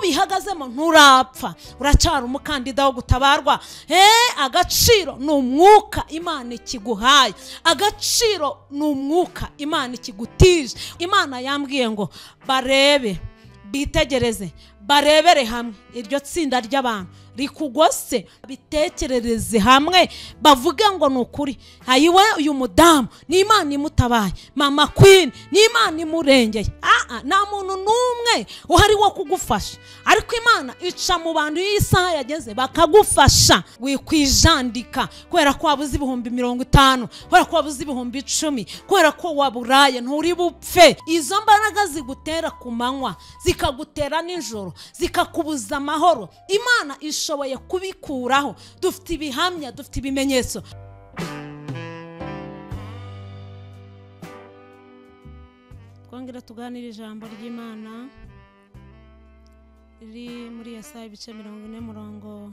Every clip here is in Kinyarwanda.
Ubihagazemo nturapfa, uracyari umukandida wo gutabarwa. Agaciro ni umwuka Imana ikiguhaye, agaciro ni umwuka Imana ikigutije. Imana yambwiye ngo barebe, bitegereze, barebere hamwe iryo tsinda ry'abantu rikugose, bitekerereze hamwe, bavuge ngo ni ukuri, ayiwe uyu mudamu ni Imana imutabaye, mama Queen ni Imana imurengeye. Nta muntu n'umwe uhari wo kugufasha, ariko Imana ica mu bantu iyi saha yageze bakagufasha. Wikwijandika kubera ko wabuze 50,000, kubera ko wabuze 10,000, kubera ko waburaye, nturi bupfe. Izo mbaraga zigutera ku manywa, zikagutera nijoro, zikakubuza amahoro, Imana ishoboye kubikuraho. Dufite ibihamya, dufite ibimenyetso. Twongera tuganira ijambo ry'Imana riri muri Yesaya ibice 40 murongo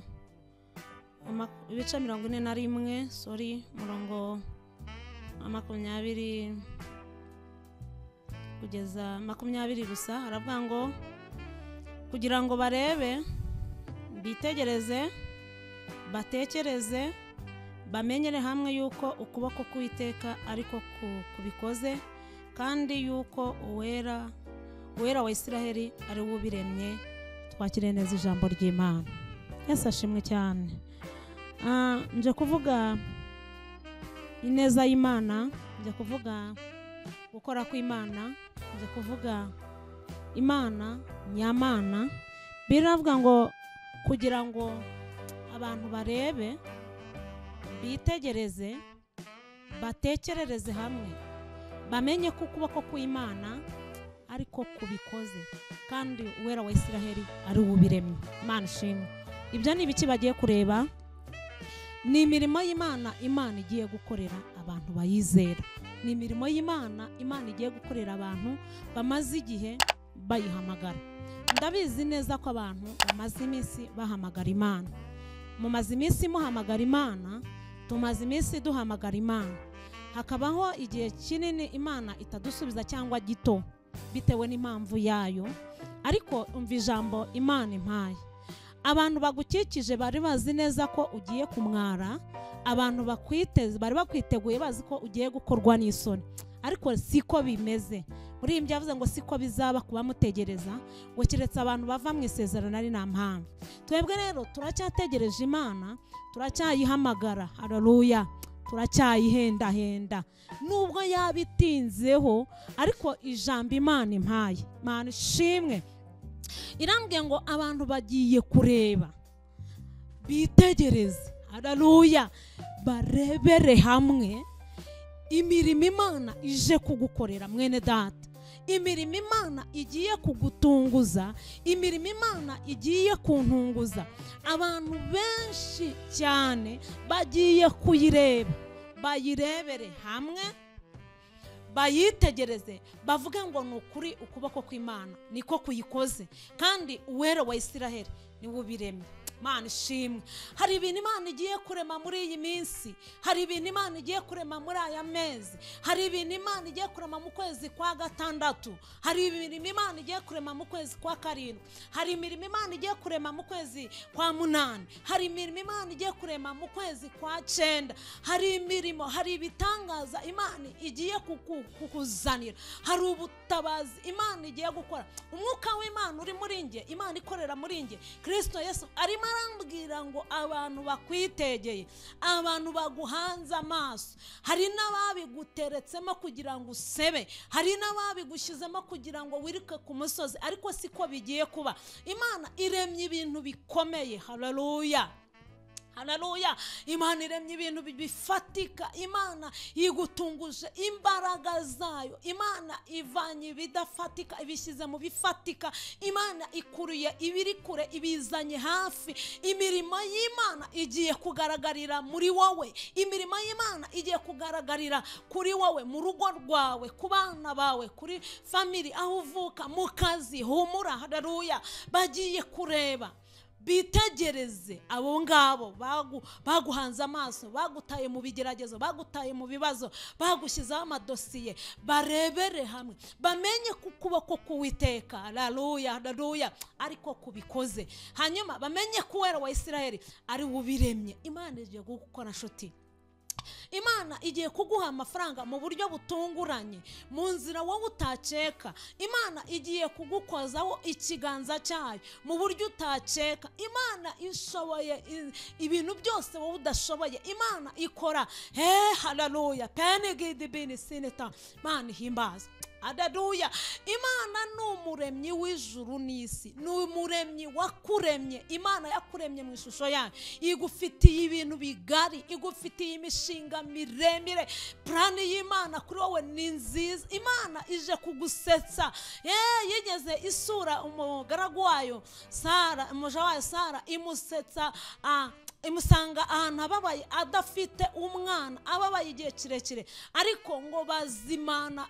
ibice 41, sorry, murongo 20 kugeza 20 gusa. Aravuga ngo kugira ngo barebe, bitegereze, batekereze, bamenyere hamwe yuko ukuboko k'Uwiteka ariko kubikoze, kandi yuko uwera wa Isiraheli ari we ubiremye. Twakire neza ijambo ry'Imana. Yesu ashimwe cyane. Nje kuvuga ineza y'Imana, nje kuvuga gukora kw'Imana, nje kuvuga Imana nyamana. Biravuga ngo kugira ngo abantu barebe, bitegereze, batekerereze hamwe, bamenye ko ukuboko kw'Imana ariko kubikoze, kandi uwera wa Isiraheli ari we ubiremye. Imana ishimwe. Ibyo ni ibiki bagiye kureba? Ni imirimo y'Imana Imana igiye gukorera abantu bayizera. Ni imirimo y'Imana Imana igiye gukorera abantu bamaze igihe bayihamagara. Ndabizi neza ko abantu bamaze iminsi bahamagara Imana. Mumaze iminsi muhamagara Imana, tumaze iminsi duhamagara Imana. Hakabaho igihe kinini Imana itadusubiza cyangwa gito bitewe n'impamvu yayo, ariko umva ijambo Imana impaye. Abantu bagukikije bari bazi neza ko ugiye kumwara, abantu bakwiteze bari bakwiteguye bazi ko ugiye gukorwa n'isoni, ariko siko bimeze. Muri ibi byavuze ngo siko bizaba kuba mutegereza, ngo kiretse abantu bava mu isezerano ari nta mpamvu. Twebwe rero turacyategereje Imana, turacyayihamagara, haleluya, turacyayihendahenda nubwo yabitinzeho, ariko ijambo Imana impaye, Imana ishimwe, irambwiye ngo abantu bagiye kureba, bitegereze, haleluya, barebere hamwe imirimo Imana ije kugukorera mwene data, imirimo Imana igiye kugutunguza, imirimo Imana igiye kuntunguza. Abantu benshi cyane bagiye kuyireba, bayirebere hamwe, bayitegereze, bavuge ngo ni ukuri ukuboko kw'Imana niko kuyikoze, kandi uwera wa Isiraheli niwe ubiremye. Imana ishimwe. Hari ibintu Imana igiye kurema muri iyi minsi, hari ibintu Imana igiye kurema muri aya mezi, hari ibintu Imana igiye kurema mu kwezi kwa 6, hari ibintu Imana igiye kurema mu kwezi kwa 7, hari imirimo Imana igiye kurema mu kwezi kwa 8, hari imirimo Imana igiye kurema mu kwezi kwa 9, hari imirimo, hari ibitangaza Imana igiye kukuzanira, hari ubutabazi Imana igiye gukora. Umwuka w'Imana uri muri nge, Imana ikorera muri nge, Kristo Yesu arimo arambwira ngo abantu bakwitegeye, abantu baguhanze amaso, hari n'ababiguteretsemo kugira ngo usebe, hari n'ababigushyizemo kugira ngo wirike ku musozi, ariko siko bigiye kuba. Imana iremye ibintu bikomeye, haleluya, haleluya. Imana iremye ibintu bifatika, Imana igutunguje imbaraga zayo, Imana ivanye ibidafatika ibishyize mu bifatika, Imana ikuruye ibiri kure ibizanye hafi. Imirimo y'Imana igiye kugaragarira muri wowe, imirimo y'Imana igiye kugaragarira kuri wowe, mu rugo rwawe, ku bana bawe, kuri family aho uvuka, mu kazi. Humura, haleluya. Bagiye kureba, Bitegereze abo ngabo baguhanze amaso, bagutaye mu bigeragezo, bagutaye mu bibazo, bagushyizeho amadosiye, barebere hamwe bamenye ku kuboko k'Uwiteka. Haleluya, haleluya. Ariko kubikoze, hanyuma bamenye ko Uwera wa Isiraheli ari ubiremye. Imana igiye gukora nshuti, Imana igiye kuguha amafaranga mu buryo butunguranye, mu nzira wowe utakeka. Imana igiye kugukozaho ikiganza cyayo mu buryo utakeka. Imana ishoboye ibintu byose wowe udashoboye. Imana ikora. Haleluya. Penigidibini sinita. Imana ihimbaza. Haleluya. Imana ni umuremyi w'ijuru n'isi, ni umuremyi wakuremye. Imana yakuremye mu ishusho yayo, igufitiye ibintu bigari, igufitiye imishinga miremire. Plani y'Imana kuri wowe ni nziza. Imana ije kugusetsa. Yigeze isura umugaragu wayo Sara, umuja wayo Sara, imusetsa, imusanga ahantu ababaye adafite umwana, ababaye igihe kirekire, ariko ngo bazimana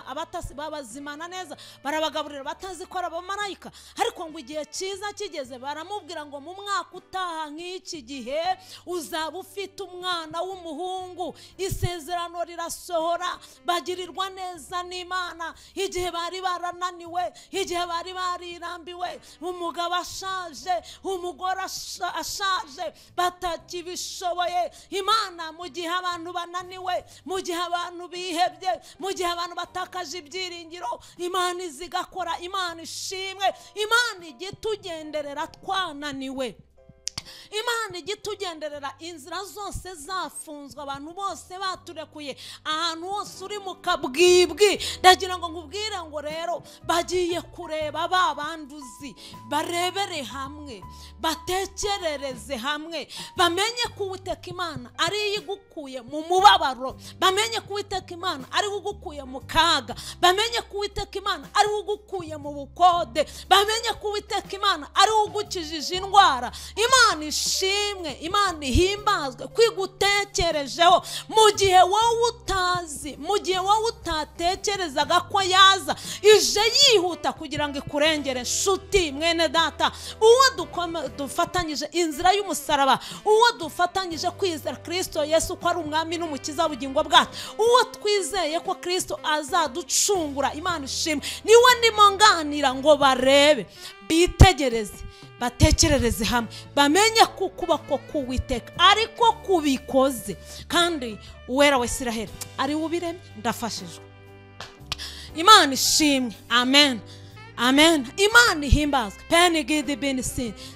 abatasi babazimana neza, barabagaburira batazi ko ari abamarayika. Ariko ngo igihe cyiza kigeze baramubwira ngo mu mwaka utaha nk'iki gihe uzaba ufite umwana w'umuhungu. Isezerano rirasohora, bagirirwa neza n'Imana. Igihe bari barananiwe, igihe bari barirambiwe, umugabo ashaje, umugore ashaje, batakibishoboye. Imana mu gihe abantu bananiwe, mu gihe abantu bihebye, mu gihe abantu batakaje ibyiringiro, Imana izigakora. Imana ishimwe. Imana ijye tugenderera twananiwe. Imana ijye itugenderera inzira zose zafunzwe, abantu bose baturekuye, ahantu hose uri mu kabwibwi. Ndagira ngo nkubwire ngo rero bagiye kureba ba banduzi, barebere hamwe, batekerereze hamwe, bamenye ko Uwiteka Imana ari igukuye mu mubabaro, bamenye ko Uwiteka Imana ari ugukuye mu kaga, bamenye ko Uwiteka Imana ari ugukuye mu bukode, bamenye ko Uwiteka Imana ari ugukijije indwara. Imana ishimwe, Imana ihimbazwe kwigutekerejeho mu gihe wowe utazi, mu gihe wowe utatekerezaga ko yaza, ije yihuta kugira ngo ikurengere. Nshuti mwene data, uwo dufatanyije inzira y'umusaraba, uwo dufatanyije kwizera Kristo Yesu ko ari umwami n'umukiza w'ubugingo bwacu, uwo twizeye ko Kristo azaducungura, Imana ishimwe, niwe ndimo nganira ngo barebe, bitegereze, batekerereze hamwe, bamenye ko ukuboko k'Uwiteka ariko kubikoze, kandi Uwera wa Isiraheli ari ubiremye. Ndafashijwe. Imana ishimwe. Amen. Amen. Imana ihimbazwe. Penigidibini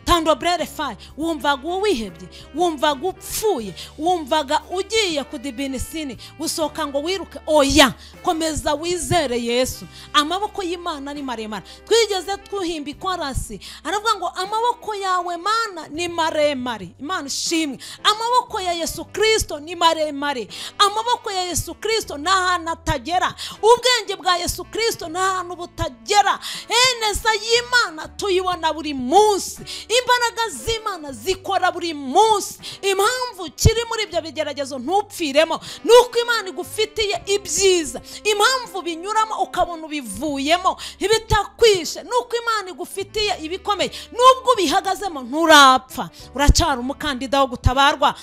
tando brere fai. Wumvaga wihebye, wumvaga upfuye, wumvaga ugiye kudibinisini gusohoka ngo wiruke. Oya, komeza wizere Yesu. Amaboko y'Imana ni maremare. Twigeze twuhimba ikorasi, aravuga ngo amaboko yawe Mana ni maremare. Imana ishimwe. Amaboko ya Yesu Kristo ni maremare. Amaboko ya Yesu Kristo nta hantu atagera. Ubwenge bwa Yesu Kristo nta hantu butagera. Ineza y'Imana tuyibona buri munsi. Imbaraga z'Imana zikora buri munsi. Impamvu kiri muri ibyo bigeragezo ntupfiremo nuko Imana igufitiye ibyiza. Impamvu binyuramo ukabona ubivuyemo ibitakwishe nuko Imana igufitiye ibikomeye. Nubwo ubihagazemo nturapfa, uracyari umukandida wo gutabarwa.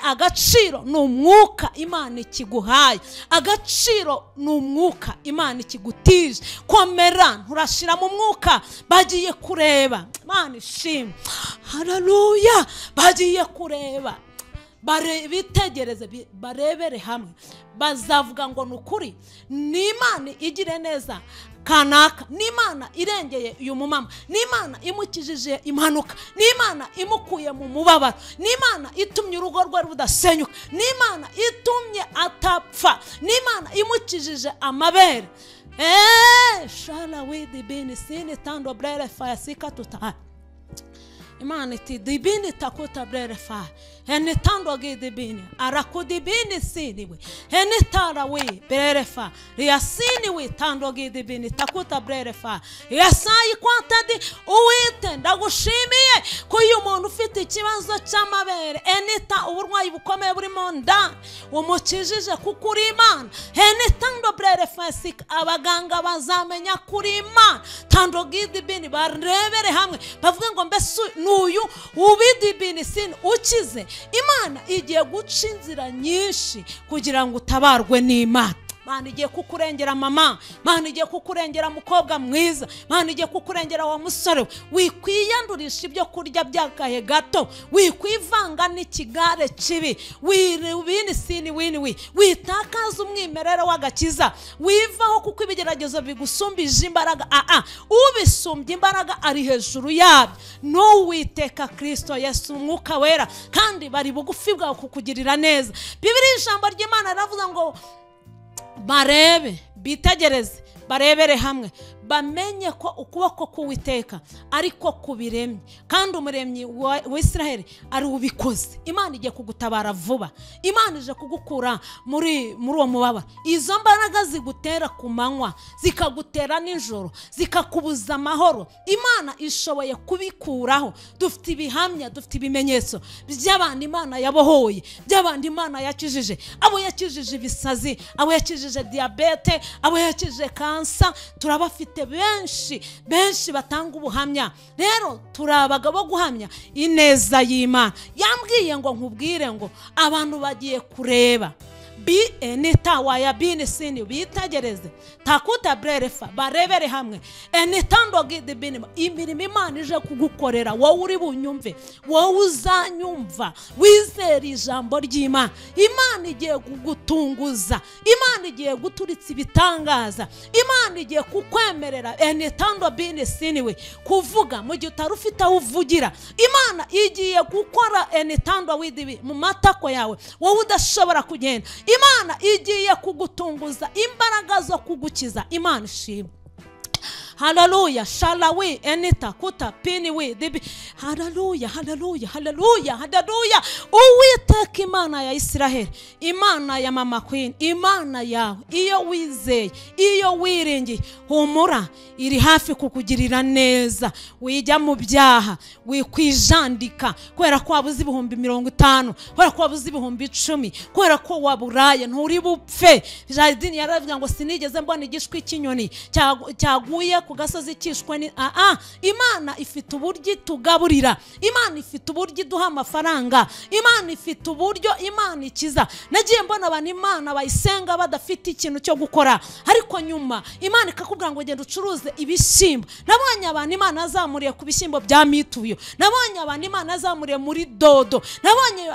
Agaciro ni umwuka Imana ikiguhaye, agaciro ni umwuka Imana ikigutije. Komera, nturashira mu mwuka. Bagiye kureba. Imana ishimwe. Haleluya. Bagiye kureba, bitegereze, barebere hamwe, bazavuga ngo ni ukuri, ni Imana igire neza kanaka, ni Imana irengeye uyu mumama, ni Imana imukijije impanuka, ni Imana imukuye mu mubabaro, ni Imana itumye urugo rwe rudasenyuka, ni Imana itumye atapfa, ni Imana imukijije amabere. Shala widi bini sini tando brere faya sika tuta. Imana iti dibini takuta brere fa ene tando gidibini arakudibini sini we ene tara we brere fa riasini we tando gidibini takuta brere fa yasayi kwantadi uwite ndagushimiye ko uyu muntu ufite ufite ikibazo cy'amabere, enita uburwayi bukomeye buri mu nda, umukijije kuko uri Imana. Enita ndobrere fasik, abaganga bazamenya kuri Imana. Tandogidibini barebere hamwe bavuge ngo mbese n'uyu ubidibini sin ukize. Imana igiye guca inzira nyinshi kugira ngo utabarwe n'Imana. Mana igiye kukurengera mama, Mana igiye kukurengera mukobwa mwiza, Mana igiye kukurengera wa musore. Wikwiyandurisha ibyo kurya byakahe gato, wikwivanga n'ikigare kibi, wini sini wini wi, witakaza umwimerere w'agakiza, wivaho kuko ibigeragezo bigusumbije imbaraga. Ubisumbye imbaraga ari hejuru yabyo, n'Uwiteka Kristo Yesu Umwuka Wera, kandi bari bugufi bwawe kukugirira neza. Bibiliya ijambo ry'Imana riravuga ngo barebe, bitegereze, barebere hamwe, bamenye ko ukuboko k'Uwiteka ariko kubiremye, kandi umuremyi wa Israheli ari ubikoze. Imana igiye kugutabara vuba, Imana ije kugukura muri uwo mubabaro. Izo mbaraga zigutera ku manywa, zikagutera nijoro, zikakubuza amahoro, Imana ishoboye kubikuraho. Dufite ibihamya, dufite ibimenyetso by'abantu Imana yabohoye, by'abantu Imana yakijije, abo yakijije ibisazi, abo yakijije diyabete, abo yakijije kansa. Turabafite benshi benshi batanga ubuhamya. Rero turi abagabo guhamya ineza y'Imana. Yambwiye ngo nkubwire ngo abantu bagiye kureba bi enita waya bini sini, bitegereze takuta brerefa, barebere hamwe enitando gidi bini, imirimo Imana ije kugukorera. Wowe uri bunyumve, wowe uzanyumva, wizera ijambo ry'Imana. Imana igiye kugutunguza, Imana igiye guturitsa ibitangaza, Imana igiye kukwemerera enitando bini sini we kuvuga mu gihe utari ufite aho uvugira. Imana igiye gukora enitando widibi mu matako yawe, wowe udashobora kugenda. Imana igiye kugutunguza imbaraga zo kugukiza. Imana ishimwe. Haleluya. Shalawi enita kuta pini wi dibi. Haleluya, haleluya, haleluya, haleluya. Uwiteka Imana ya Israheli, Imana ya mama Queen, Imana yawe, iyo wizeye, iyo wiringiye, humura iri hafi kukugirira neza. Wijya mu byaha, wikwijandika kubera ko wabuze 50,000, kubera ko wabuze 10,000, kubera ko waburaye, nturi bupfe. Jardine yaravuga ngo sinigeze mbona igishwi cy'inyoni cyaguye ku gasozi cyishwe ni Imana ifite uburyo itugaburira, Imana ifite uburyo iduha amafaranga, Imana ifite uburyo Imana ikiza. Nagiye mbona abantu Imana bayisenga badafite ikintu cyo gukora, ariko nyuma Imana ikakubwira ngo genda ucuruze ibishyimbo. Nabonye abantu Imana azamuriye ku bishyimbo bya mituyo, nabonye abantu Imana azamuriye muri dodo, nabonye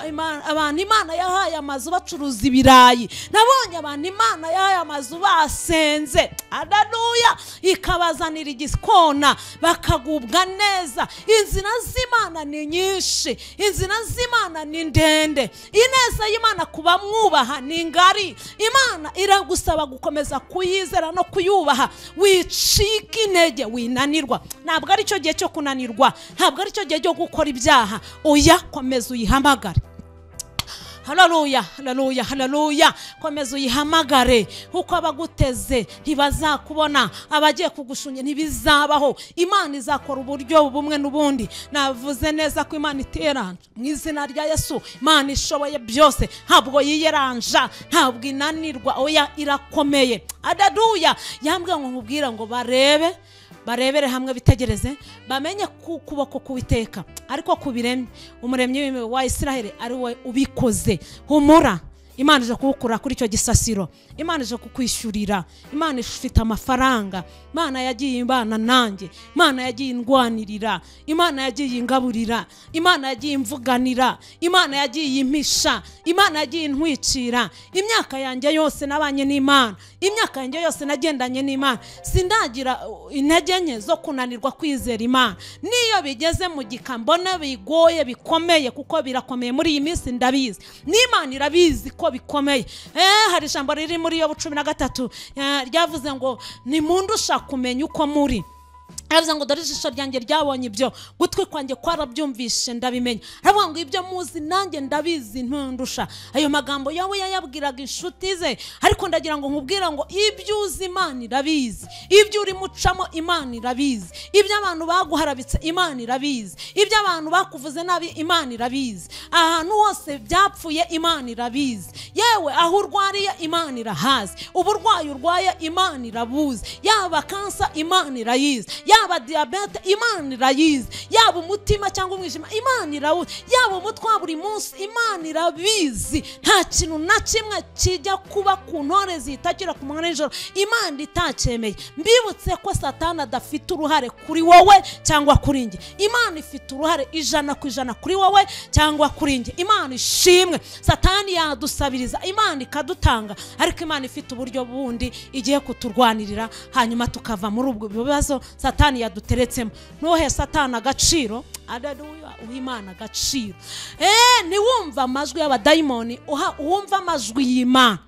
abantu Imana yahaye amazu bacuruza ibirayi, nabonye abantu Imana yahaye amazu basenze. Haleluya. Ikabazanira igikona bakagubwa neza. Inzira z'Imana ni nyinshi, inzira z'Imana ni ndende, ineza y'Imana kuba mwubaha ni ngari. Imana iragusaba gukomeza kuyizera no kuyubaha. Wicika intege, winanirwa. Ntabwo ari cyo gihe cyo kunanirwa, ntabwo ari cyo gihe cyo gukora ibyaha. Oya, komeza uyihamagare. Haleluya, haleluya, haleluya. Komeza uyihamagare, kuko abaguteze ntibazakubona, abagiye kugushunya ntibizabaho. Imana izakora uburyo bumwe n'ubundi. Navuze neza ko Imana iteranja mu izina rya Yesu. Imana ishoboye byose, ntabwo yiyeranja, ntabwo inanirwa, oya irakomeye. Haleluya. Yambwiye ngo nkubwire ngo barebe, barebere hamwe, bitegereze, bamenye ku kuboko k'Uwiteka ariko kubiremye, umuremyi wa Israheli ari we ubikoze. Humura, Imana ije kugukura kuri icyo gisasiro, Imana ije kukwishyurira, Imana ifite amafaranga, Imana yagiye imbana nanjye, Imana yagiye indwanirira, Imana yagiye ingaburira, Imana yagiye imvuganira, Imana yagiye impisha, Imana yagiye intwikira. Imyaka yanjye yose nabanye n'Imana, imyaka yanjye yose nagendanye n'Imana, sindagira intege nke zo kunanirwa kwizera Imana. Niyo bigeze mu gika mbona bigoye bikomeye, kuko birakomeye muri iyi minsi ndabizi, n'Imana irabizi ko bikomeye. Hari ijambo riri muri Yobu 13 ryavuze ngo nimundusha kumenya uko muri. Aravuze ngo dore ijisho ryanjye ryabonye ibyo, gutwi kwanjye kwarabyumvishe ndabimenya. Aravuga ngo ibyo muzi nanjye ndabizi ntundusha. Ayo magambo yawe yayabwiraga inshuti ze, ariko ndagira ngo nkubwira ngo ibyo uzi Imana irabizi, ibyo uri mucamo Imana irabizi, ibyo abantu baguharabitse Imana irabizi, ibyo abantu bakuvuze nabi Imana irabizi, ahantu hose byapfuye Imana irabizi, yewe aho urwariye Imana irahazi, uburwayi urwaye Imana irabuzi, yaba kansa Imana irayizi, yaba diabete Imana irayizi, yaba umutima cyangwa umwijima Imana irawuzi, yaba umutwe wa buri munsi Imana irabizi. Nta kintu na kimwe kijya kuba ku ntore zitakira ku manywa n'ijoro Imana itacyemeye. Mbibutse ko Satani adafite uruhare kuri wowe cyangwa kuri njye. Imana ifite uruhare 100% kuri wowe cyangwa kuri njye. Imana ishimwe. Satani yadusabiriza, Imana ikadutanga, ariko Imana ifite uburyo bundi igiye kuturwanirira, hanyuma tukava muri ubwo bibazo Satani yaduteretsemo. Ntuhe Satani agaciro, haleluya, uha Imana agaciro. Ntiwumva amajwi y'abadayimoni, uwumva amajwi y'Imana.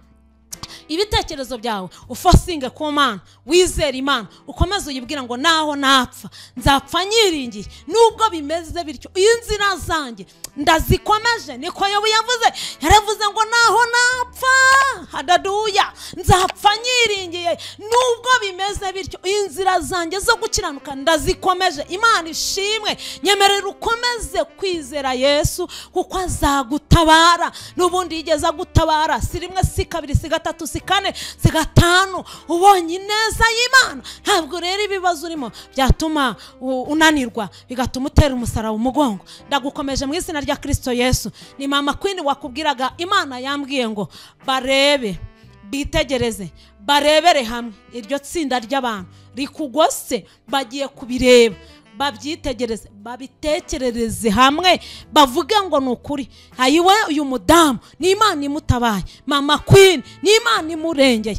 Ibitekerezo byawe ufosinge ku Mana, wizere Imana, ukomeze uyibwira ngo naho napfa nzapfa nyiringiye, nubwo bimeze bityo inzira zanjye ndazikomeje. Niko Yobu yavuze, yaravuze ngo naho napfa, haleluya, nzapfa nyiringiye, nubwo bimeze bityo inzira zanjye zo gukiranuka ndazikomeje. Imana ishimwe. Nyemerera ukomeze kwizera Yesu kuko azagutabara. N'ubundi yigeze agutabara, si rimwe, si kabiri, si gatatu, si kane, si gatanu. Ubonye ineza y'Imana. Ntabwo rero ibibazo urimo byatuma unanirwa, bigatuma utera umusaraba umugongo. Ndagukomeje mu izina rya Kristo Yesu. Ni Mama Queen wakubwiraga, Imana yambwiye ngo barebe, bitegereze, barebere hamwe iryo tsinda ry'abantu rikugose, bagiye kubireba, babyitegereze, babitekerereze hamwe, bavuge ngo ni ukuri. Ayiwe uyu mudamu ni Imana imutabaye, Mama Queen ni Imana imurengeye.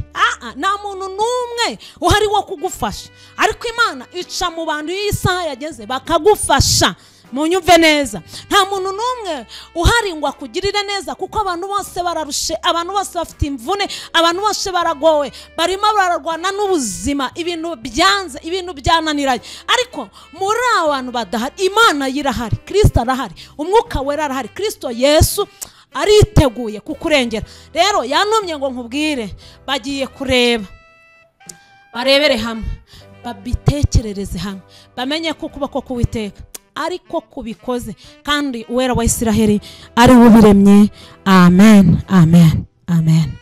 Nta muntu n'umwe uhari wo kugufasha, ariko Imana ica mu bantu iyo isaha yageze bakagufasha. Munyumve neza, nta muntu n'umwe uhari ngo akugirire neza, kuko abantu bose bararushe, abantu bose bafite imvune, abantu bose baragowe, barimo bararwana n'ubuzima, ibintu byanze, ibintu byananiranye. Ariko muri abo bantu badahari, Imana yirahari, Kristo arahari, Umwuka Wera arahari, Kristo Yesu ariteguye kukurengera. Rero yantumye ngo nkubwire, bagiye kureba, barebere hamwe, babitekerereze hamwe, bamenye ko ukuboko k'Uwiteka ariko kubikoze, kandi Uwera wa Isiraheli ari we ubiremye. Amen, amen, amen.